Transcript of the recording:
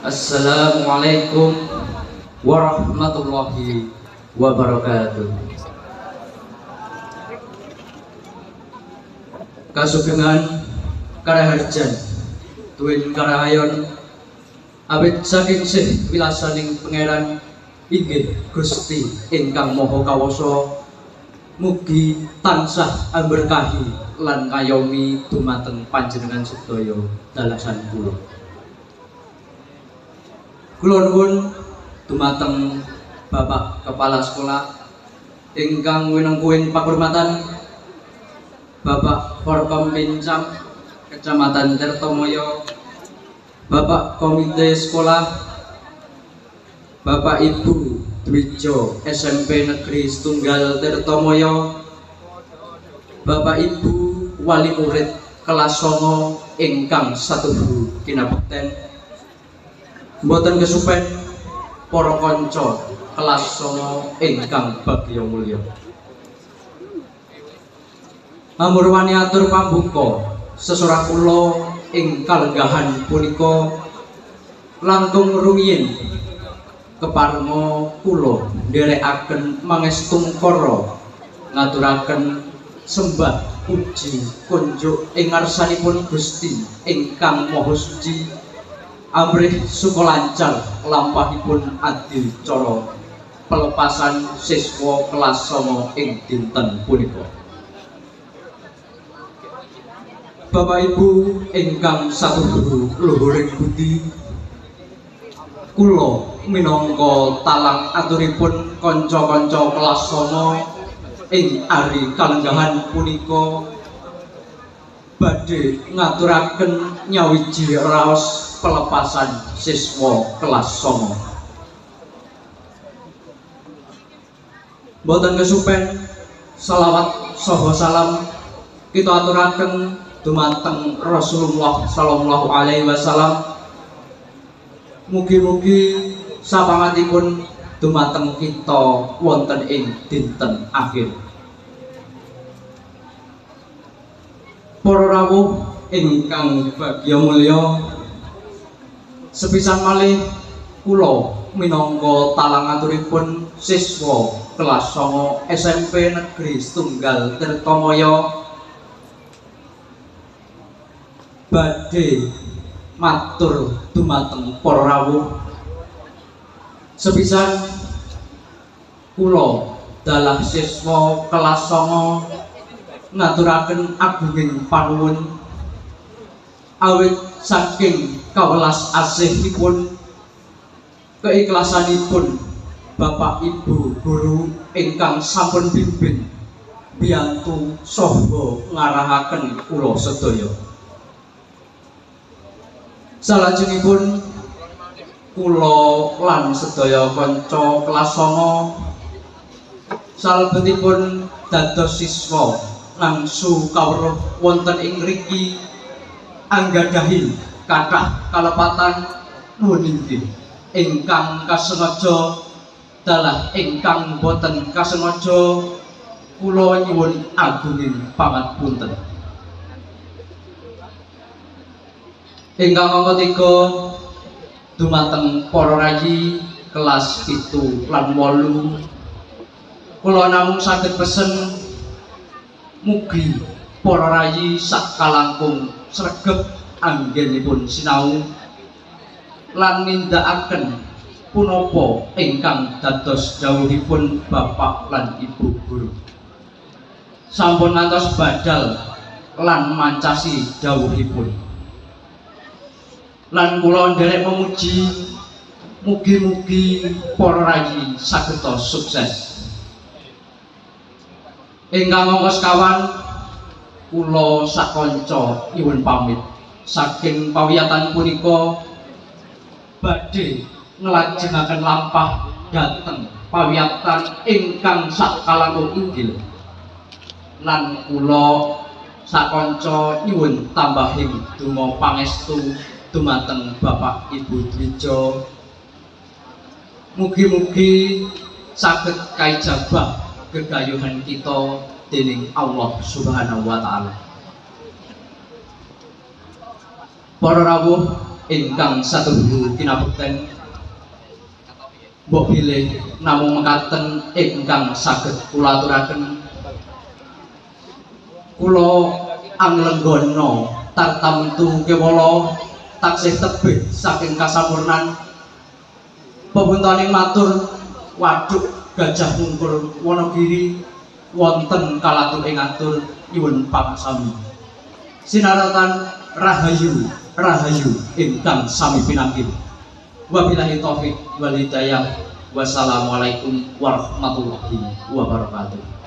Assalamualaikum warahmatullahi wabarakatuh. Kasugengan karaharjan tuwin karahayon awit saking sih wilasaning pangeran inggih Gusti ingkang Maha Kawasa, mugi tansah amberkahi lan ngayomi dumateng panjenengan sedaya dalasan kula. Kula nuwun dumateng Bapak Kepala Sekolah ingkang winengkuing pakurmatan, Bapak Forkompincam Kecamatan Tirtomoyo, Bapak Komite Sekolah, Bapak Ibu Dwijo SMP Negeri Setunggal Tirtomoyo, Bapak Ibu Wali Murid kelas 9 ingkang satuhu kinabekten, mboten kesupen para kanca kelas 9 ingkang bagya mulya. Amurwani atur pambuka sesorah kula ing kalenggahan punika langkung rumiyin keparenga kula nderekaken mangestungkara ngaturaken sembah puji kunjuk ing ngarsanipun Gusti ingkang Maha Suci amrih suka lancar lampahipun adicara pelepasan siswa kelas 9 ing dinten punika. Bapak Ibu ingkang satuhu luhuring budi, kula minangka talang aturipun kanca-kanca kelas 9 ing ari kalenggahan punika badhe ngaturaken nyawiji raos pelepasan siswa kelas 9. Mboten kesupen selawat saha salam kita aturaken dumateng Rasulullah sallallahu alaihi wasallam. Mugi-mugi sapangatipun dumateng kita wonten ing dinten akhir. Para rawuh ingkang bagya mulya, sepisan malih kula minangka talang aturipun siswa kelas 9 SMP Negeri Setunggal Tirtomoyo badhe matur dumateng para rawuh. Sepisan kula dalah siswa kelas 9 ngaturaken agunging panuwun awit saking kawelas asihipun, keikhlasanipun Bapak Ibu guru ingkang sampun bimbing biyantu saha ngarahaken kula sedaya. Salajengipun kula lan sedaya kanca kelas 9 salebetipun dados siswa ngangsu kawruh wonten ing mriki anggadhahi kathah kalepatan nuwun inggih ingkang kasengaja dalah ingkang boten kasengaja kula nyuwun agunging pangapunten. Ingkang angka 3 dumateng para rayi kelas 7 lan 8 kula namung saged pesen mugi para rayi sakalangkung sregep anggenipun sinau lan nindakaken punapa ingkang dados dawuhipun bapak lan ibu guru. Sampun ngantos badal lan mancasi dawuhipun. Lan kula nderek memuji mugi-mugi para rayi sageta sukses. Ingkang angka sekawan kula sakanca nyuwun pamit saking pawiyatan punika badhe nglajengaken lampah dhateng pawiyatan ingkang sakalangkung inggil. Lan kula sakanca nyuwun tambahing donga pangestu dumateng Bapak Ibu Dwijo. Mugi-mugi saged kaijabah gegayuhan kita dening Allah Subhanahu wa taala. Para rawuh ingkang satuhu kinabekten. Mbok bilih namung mekaten ingkang saged kula aturaken. Kula anglenggana tartamtu kewala taksih tebih saking kasampurnan. Pebuntaning matur waduk Gajah Mungkur Wonogiri wonten kalatu ing atur nyuwun pangasami. Sinaratan rahayu rahayu ingkang sami pinanggih. Wabillahi taufik wal hidayah. Wassalamualaikum warahmatullahi wabarakatuh.